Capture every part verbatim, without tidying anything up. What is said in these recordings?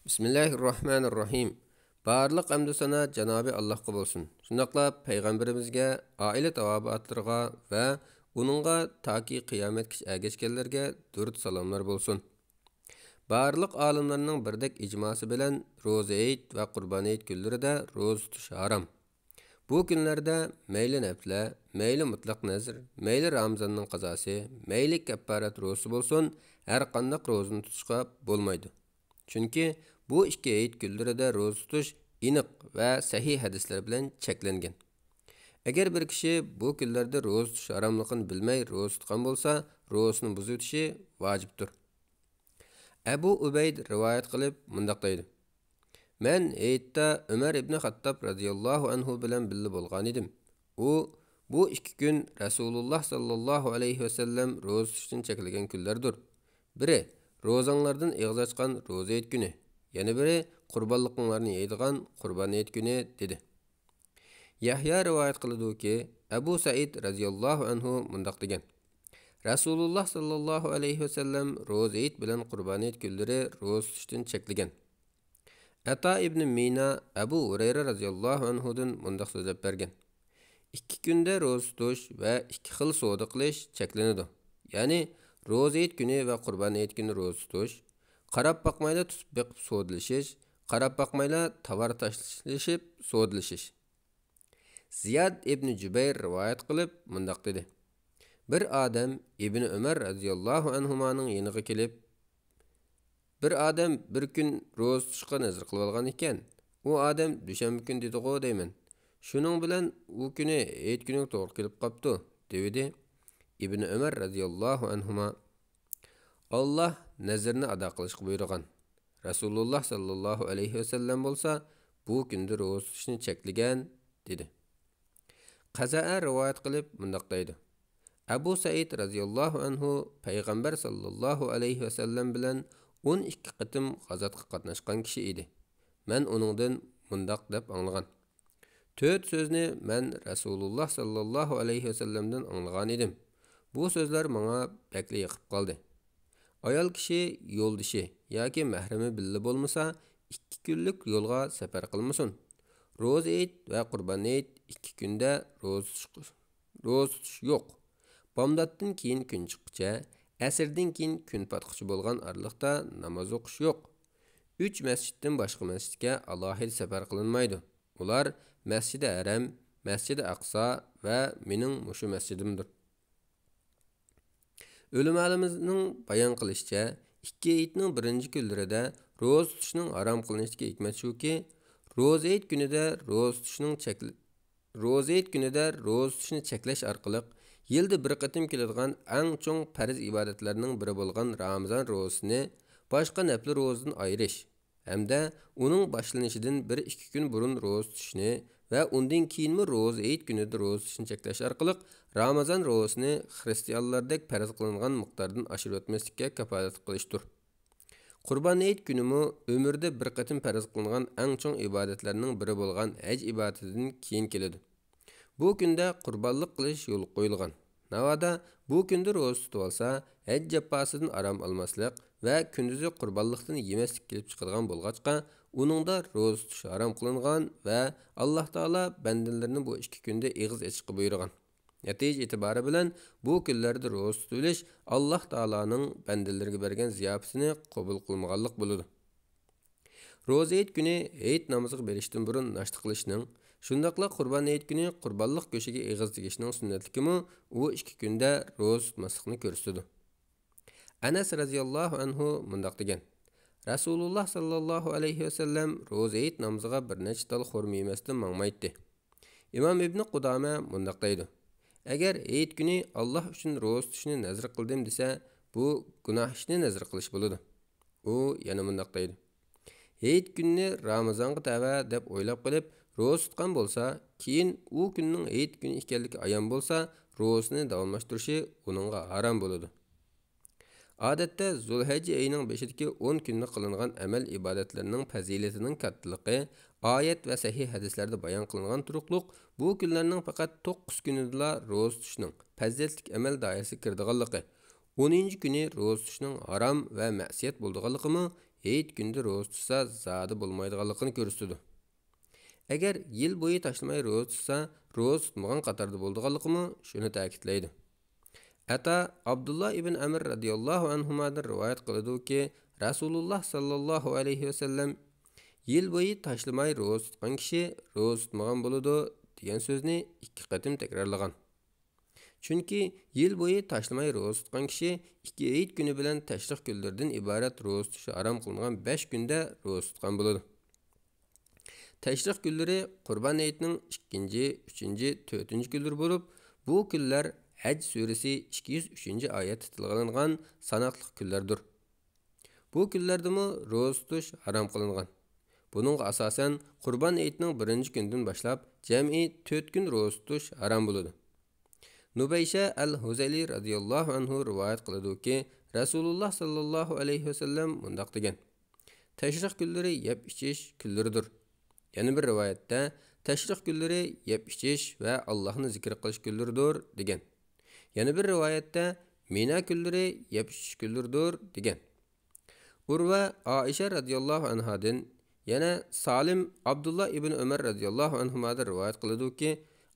بىسمىللاھىررەھمانىررەھىم. بارلىق ھەمدۇ سانا جانابى ئاللاھقا بولسۇن. شۇنداقلا پەيغەمبىرىمىزگە، ئائىلە تاۋابىئاتلىرىغا ۋە ئۇنىڭغا تاكى قىيامەتكىچە ئەگەشكەنلەرگە دۇرۇت سالاملار بولسۇن. بارلىق ئالىملارنىڭ بىردەك ئىجماسى بىلەن روزا ھېيت ۋە قۇربان ھېيت كۈنلىرىدە روزا تۇتۇش ھارام. بۇ كۈنلەردە مەيلى نەپلە، مەيلى مۇتلەق نەزر، مەيلى رامىزاننىڭ قازاسى، مەيلى كەپپارەت روزىسى بولسۇن، ھەرقانداق روزىنى تۇتۇشقا بولمايدۇ. چۈنكى بۇ ئىككى ھېيت كۈنلىرىدە روزا تۇتۇش ئېنىق ۋە سەھىھ ھەدىسلەر بىلەن چەكلەنگەن. ئەگەر بىر كىشى بۇ كۈنلەردە روزا تۇتۇش ھاراملىقىنى بىلمەي روزا تۇتقان بولسا، روزىسىنى بۇزۇۋېتىشى ۋاجىپتۇر. ئەبۇ ئۇبەيد رىۋايەت قىلىپ مۇنداق دەيدۇ: مەن ھېيتتا ئۆمەر ئىبنى خاتتاب رەزىياللاھۇ ئەنھۇ بىلەن بىللە بولغانىدىم. ئۇ، بۇ ئىككى كۈن رەسۇلۇللاھ ساللاللاھۇ ئەلەيھى ۋەسەللەم روزا تۇتۇشتىن چەكلىگەن كۈنلەردۇر. بىرى، روزاڭلاردىن ئېغىز ئاچقان روزا ھېيت كۈنى، يەنە بىرى، قۇربانلىقىڭلارنى يەيدىغان قۇربان ھېيت كۈنى، دېدى. يەھيا رىۋايەت قىلىدۇكى، ئەبۇ سەئىد رەزىياللاھۇ ئەنھۇ مۇنداق دېگەن: رەسۇلۇللاھ ساللاللاھۇ ئەلەيھى ۋەسەللەم روزا ھېيت بىلەن قۇربان ھېيت كۈنلىرى روزا تۇتۇشتىن چەكلىگەن. ئەتا ئىبنى مىنا ئەبۇ ھۇرەيرە رەزىياللاھۇ ئەنھۇدىن مۇنداق سۆزلەپ بەرگەن: ئىككى كۈندە روزا تۇتۇش ۋە ئىككى خىل سودا قىلىش چەكلىنىدۇ. يەنى روزا ھېيت كۈنى ۋە قۇربان ھېيت كۈنى روزا تۇتۇش، قاراپ باقمايلا تۇتۇپ بېقىپ سودىلىشىش، قاراپ باقمايلا تاۋار تاشلىشىپ سودىلىشىش. زىياد ئىبنى جۈبەير رىۋايەت قىلىپ مۇنداق دېدى: بىر ئادەم ئىبنى ئۆمەر رەزىياللاھۇ ئەنھۇمانىڭ يېنىغا كېلىپ، بىر ئادەم بىر كۈن روزا تۇتۇشقا نەزىر قىلىۋالغان ئىكەن. ئۇ ئادەم دۈشەنبە كۈن دېدىغۇ دەيمەن. شۇنىڭ بىلەن ئۇ كۈنى ھېيت كۈنىگە توغرا كېلىپ قاپتۇ، دېۋىدى. ئىبنى ئۆمەر رەزىياللاھۇ ئەنھۇما: ئاللاھ نەزىرنى ئادا قىلىشقا بۇيرۇغان. رەسۇلۇللاھ ساللاللاھۇ ئەلەيھى ۋەسەللەم بولسا بۇ كۈندە روزا تۇتۇشنى چەكلىگەن، دېدى. قەزەئە رىۋايەت قىلىپ مۇنداق دەيدۇ: ئەبۇ سەئىد رەزىياللاھۇ ئەنھۇ پەيغەمبەر ساللاللاھۇ ئەلەيھى ۋەسەللەم بىلەن ئون ئىككى قېتىم غازاتقا قاتناشقان كىشى ئىدى. مەن ئۇنىڭدىن مۇنداق دەپ ئاڭلىغان: تۆت سۆزنى مەن رەسۇلۇللاھ ساللاللاھۇ ئەلەيھى ۋەسەللەمدىن ئاڭلىغان ئىدىم. بۇ سۆزلەر ماڭا بەكلا يېقىپ قالدى. ئايال كىشى يولدىشى ياكى مەھرىمى بىللە بولمىسا، ئىككى كۈنلۈك يولغا سەپەر قىلمىسۇن. روزا ھېيت ۋە قۇربان ھېيت ئىككى كۈندە روزا تۇتۇش، روزا تۇتۇش يوق. بامداتتىن كېيىن كۈن چىققۇچە، ئەسىردىن كېيىن كۈن پاتقۇچە بولغان ئارىلىقتا ناماز ئوقۇش يوق. ئۈچ مەسچىتتىن باشقا مەسچىتكە ئالاھىدە سەپەر قىلىنمايدۇ. ئۇلار مەسچىدى ھەرەم، مەسچىدى ئەقسا ۋە مېنىڭ مۇشۇ مەسچىدىمدۇر. ئۆلىمالىرىمىزنىڭ بايان قىلىشىچە، ئىككى ھېيتنىڭ بىرىنچى كۈنلىرىدە روزا تۇتۇشنىڭ ھارام قىلىنىشىدىكى ھېكمەت شۇكى، روزا ھېيت كۈنىدە روزا تۇتۇشنىڭ چەكلە-، روزا ھېيت كۈنىدە روزا تۇتۇشنى چەكلەش ئارقىلىق، يىلدا بىر قېتىم كېلىدىغان ئەڭ چوڭ پەرز ئىبادەتلەرنىڭ بىرى بولغان رامىزان روزىسىنى باشقا نەپلى روزىدىن ئايرىش، ھەمدە ئۇنىڭ باشلىنىشىدىن بىر ئىككى كۈن بۇرۇن روزا تۇتۇشنى ۋە ئۇندىن كېيىنمۇ روزا ھېيت كۈنىدە روزا تۇتۇشنى چەكلەش ئارقىلىق رامىزان روزىسىنى خىرىستىيانلاردەك پەرز قىلىنغان مىقداردىن ئاشۇرۇۋەتمەسلىككە كاپالەتلىك قىلىشتۇر. قۇربان ھېيت كۈنىمۇ ئۆمرىدە بىر قېتىم پەرز قىلىنغان ئەڭ چوڭ ئىبادەتلەرنىڭ بىرى بولغان ھەج ئىبادىتىدىن كېيىن كېلىدۇ. بۇ كۈندە قۇربانلىق قىلىش يولغا قويۇلغان. ناۋادا بۇ كۈندە روزا تۇتۇۋالسا، ھەج جاپاسىدىن ئارام ئالماسلىق ۋە كۈندۈزى قۇربانلىقتىن يېمەسلىك كېلىپ چىقىدىغان بولغاچقا، ئۇنىڭدا روزا تۇتۇش ھارام قىلىنغان ۋە ئاللاھ تائالا بەندىلىرىنى بۇ ئىككى كۈندە ئېغىز ئېچىشقا بۇيرۇغان. نەتىجە ئېتىبارى بىلەن بۇ كۈنلەردە روزا تۇتۇۋېلىش ئاللاھ تائالانىڭ بەندىلىرىگە بەرگەن زىياپىتىنى قوبۇل قىلمىغانلىق بولىدۇ. روزا ھېيت كۈنى ھېيت نامىزىغا بېرىشتىن بۇرۇن ناشتا قىلىشنىڭ، شۇنداقلا قۇربان ھېيت كۈنى قۇربانلىق گۆشىگە ئېغىز تېگىشنىڭ سۈننەتلىكىمۇ ئۇ ئىككى كۈندە روزا تۇتماسلىقنى كۆرسىتىدۇ. ئەنەس رەزىياللاھۇ ئەنھۇ مۇنداق دېگەن: رەسۇلۇللاھ ساللاللاھۇ ئەلەيھى ۋەسەللەم روزا ھېيت نامىزىغا بىر نەچچە تال خورما يېمەستىن ماڭمايتتى. ئىمام ئىبنى قۇدامە مۇنداق دەيدۇ: ئەگەر ھېيت كۈنى ئاللاھ ئۈچۈن روزا تۇتۇشنى نەزىر قىلدىم دېسە، بۇ گۇناھ ئىشنى نەزىر قىلىش بولىدۇ. ئۇ يەنە مۇنداق دەيدۇ: ھېيت كۈنىنى رامىزانغا تەۋە دەپ ئويلاپ قېلىپ روزا تۇتقان بولسا، كېيىن ئۇ كۈننىڭ ھېيت كۈنى ئىكەنلىكى ئايان بولسا، روزىسىنى داۋاملاشتۇرۇشى ئۇنىڭغا ھارام بولىدۇ. ئادەتتە زۇلھەججە ئېيىنىڭ بېشىدىكى ئون كۈندە قىلىنغان ئەمەل ئىبادەتلىرىنىڭ پەزىلىتىنىڭ كاتتىلىقى ئايەت ۋە سەھىھ ھەدىسلەردە بايان قىلىنغان تۇرۇقلۇق، بۇ كۈنلەرنىڭ پەقەت توققۇز كۈنىدىلا روزا تۇتۇشنىڭ پەزىلەتلىك ئەمەل دائىرىسىگە كىرىدىغانلىقى، ئونىنچى كۈنى روزا تۇتۇشنىڭ ھارام ۋە مەسىيەت بولىدىغانلىقىمۇ ھېيت كۈندە روزا تۇتسا زادى بولمايدىغانلىقىنى كۆرسىتىدۇ. ئەگەر يىل بويى تاشلىماي روزا تۇتسا، روزا تۇتمىغان قاتاردا بولىدىغانلىقىمۇ شۇنى تەكىتلەيدۇ. ئەتا ئابدۇللا ئىبن ئەمر رەزىياللاھۇ ئەنھۇمادىن رىۋايەت قىلىدۇكى، رەسۇلۇللا ساللاللاھۇ ئەلەيھى ۋەسەللەم، يىل بويى تاشلىماي روزا تۇتقان كىشى روزا تۇتمىغان بولىدۇ، دېگەن سۆزنى ئىككى قېتىم تەكرارلىغان. چۈنكى يىل بويى تاشلىماي روزا تۇتقان كىشى ئىككى ھېيت كۈنى بىلەن تەشرىق كۈنلىرىدىن ئىبارەت روزا تۇتۇش ھارام قىلىنغان بەش كۈندە روزا تۇتقان بولىدۇ. تەشرىق كۈنلىرى قۇربان ھېيتنىڭ ئىككىنچى، ئۈچىنچى، تۆتىنچى كۈنلىرى بولۇپ، بۇ كۈنلەر ھەج سۈرىسى ئىككى يۈز ئۈچىنچى ئايەتتە تىلغا ئېلىنغان ساناقلىق كۈنلەردۇر. بۇ كۈنلەردىمۇ روزا تۇتۇش ھارام قىلىنغان. بۇنىڭغا ئاساسەن، قۇربان ھېيتنىڭ بىرىنچى كۈنىدىن باشلاپ جەمئىي تۆت كۈن روزا تۇتۇش ھارام بولىدۇ. نۇبەيشە ئەل ھۇزەيلى رەزىياللاھۇ ئەنھۇ رىۋايەت قىلىدۇكى، رەسۇلۇللا ساللاللاھۇ ئەلەيھى ۋەسەللەم مۇنداق دېگەن: تەشرىق كۈنلىرى يەپ ئىچىش كۈنلىرىدۇر. يەنە بىر رىۋايەتتە، تەشرىق كۈنلىرى يەپ ئىچىش ۋە ئاللاھنى زىكىر قىلىش كۈنلىرىدۇر، دېگەن. يەنە بىر رىۋايەتتە، مىنا كۈنلىرى يەپ ئىچىش كۈنلىرىدۇر، دېگەن. ئۇرۋە ئائىشە رەزىياللاھۇ ئەنھادىن، يەنە سالىم ئابدۇللا ئىبن ئۆمەر رەزىياللاھۇ ئەنھۇمادىن رىۋايەت قىلىدۇكى،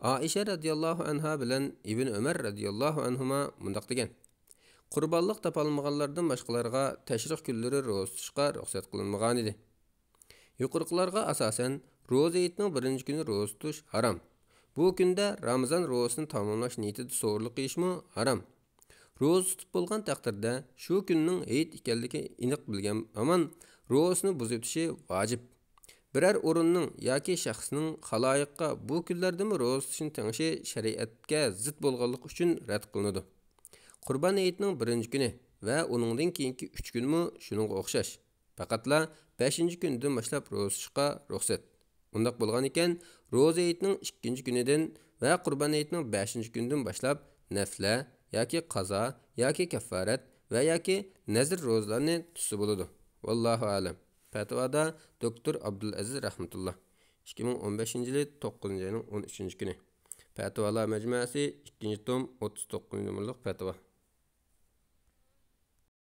ئائىشە رەزىياللاھۇ ئەنھا بىلەن ئىبن ئۆمەر رەزىياللاھۇ ئەنھۇما مۇنداق دېگەن: قۇربانلىق تاپالمىغانلاردىن باشقىلارغا تەشرىق كۈنلىرى روزا تۇتۇشقا رۇخسەت قىلىنمىغانىدى. يۇقىرىقىلارغا ئاساسەن، روزا ھېيتنىڭ بىرىنچى كۈنى روزا تۇتۇش ھارام. بۇ كۈندە رامىزان روزىسىنى تاماملاش نىيىتىدە سوۋۇرلۇق يېيىشمۇ ھارام. روزا تۇتۇپ بولغان تەقدىردە، شۇ كۈننىڭ ھېيت ئىكەنلىكى ئېنىق بىلگەن ھامان روزىسىنى بۇزۇۋېتىشى ۋاجىپ. بىرەر ئورۇننىڭ ياكى شەخسنىڭ خالايىققا بۇ كۈنلەردىمۇ روزا تۇتۇشنى تېڭىشى شەرىئەتكە زىت بولغانلىقى ئۈچۈن رەت قىلىنىدۇ. قۇربان ھېيتنىڭ بىرىنچى كۈنى ۋە ئۇنىڭدىن كېيىنكى ئۈچ كۈنمۇ شۇنىڭغا ئوخشاش. پەقەتلا بەشىنچى كۈنىدىن باشلاپ روزا تۇتۇشقا رۇخسەت. ئۇنداق بولغانىكەن، روزا ھېيتنىڭ ئىككىنچى كۈنىدىن ۋە قۇربان ھېيتنىڭ بەشىنچى كۈنىدىن باشلاپ نەفلە ياكى قازا ياكى كەففارەت ۋە ياكى نەزر روزىلارنى تۇتسا بولىدۇ. ۋاللاھۇ ئەلەم. پەتىۋادا دوكتور ئابدۇلئەزىز رەھمەتۇللا، ئىككى مىڭ ئون بەشىنچى يىلى توققۇزىنچى ئاينىڭ ئون ئۈچىنچى كۈنى. پەتىۋالار مەجمۇئەسى، ئىككىنچى توم، ئوتتۇز توققۇزىنچى نومۇرلۇق پەتىۋا.